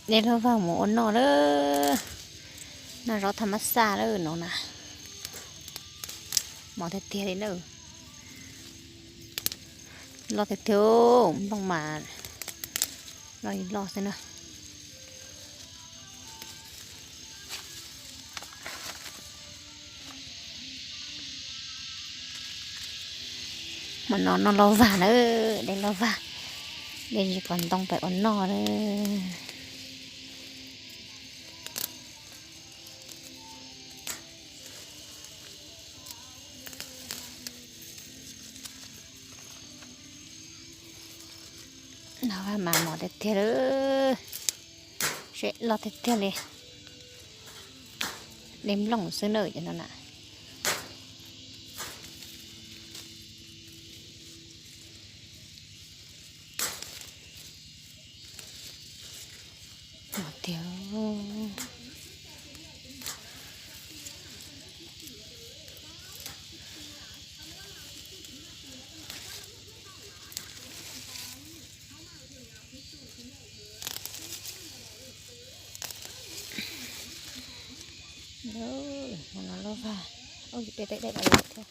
De lauj vag mus ua noj lawm. Noj zaub thaj mab xaj lawm no na. Mos tiag tiag li na. Loj tiag tiag, nplooj mas loj li loj xwb na. Hmo no noj lauj vag na, de lauj vag, de tsis kom ntoo pem ua noj na. Lauj vag mas mos tiag tiag lawm, loj tiag tiag li, de nplooj xwb na cov no na. Mos tiag. Hmo no lauj vag, ub, de de de thiab.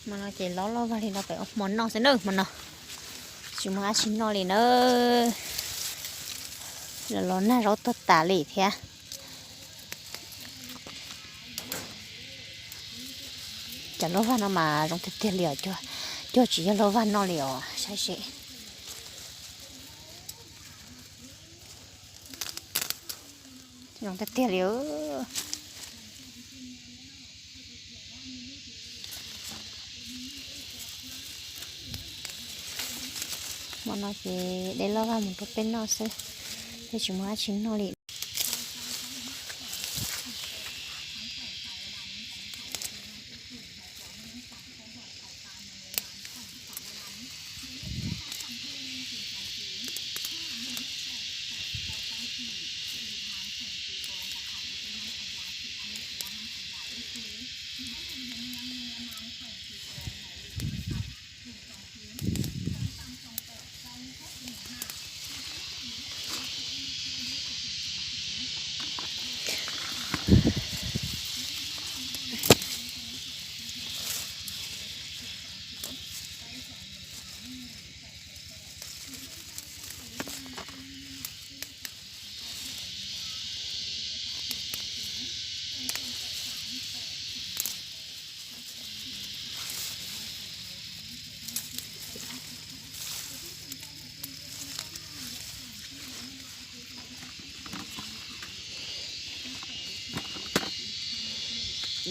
Hmo no ces loj lauj vag li no pem ua hmo noj xwb na hmo no. Tsis muaj dab tsi noj li na. Los los nag zaub tuag tas li thiab. Cov lauj vag no mas zoo tiag tiag li os, cuag tsis yog lauj vag noj li os, saib seb. Zoo tiag tiag li. Hmo no ces de lauj vag mus rau peb noj xwb, peb tsis muaj dab tsi noj li.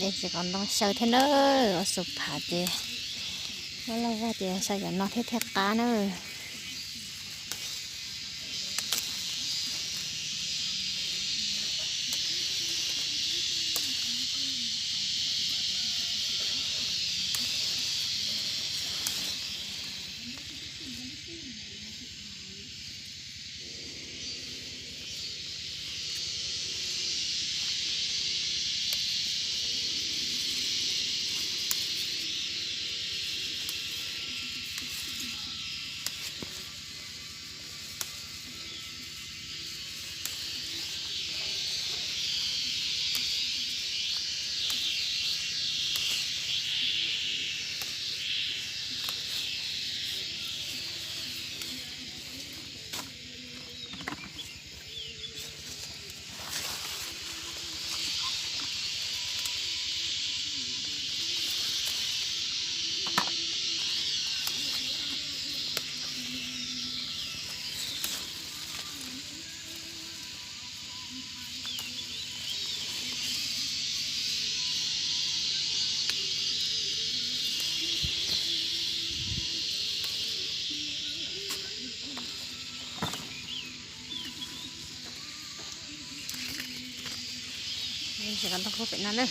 De tsis kom ntoo xyaw thiab na, ua xu phav ces, ua lauj vag ces xyaw cov no thiaj thiaj qab na. Ntoo pem no na.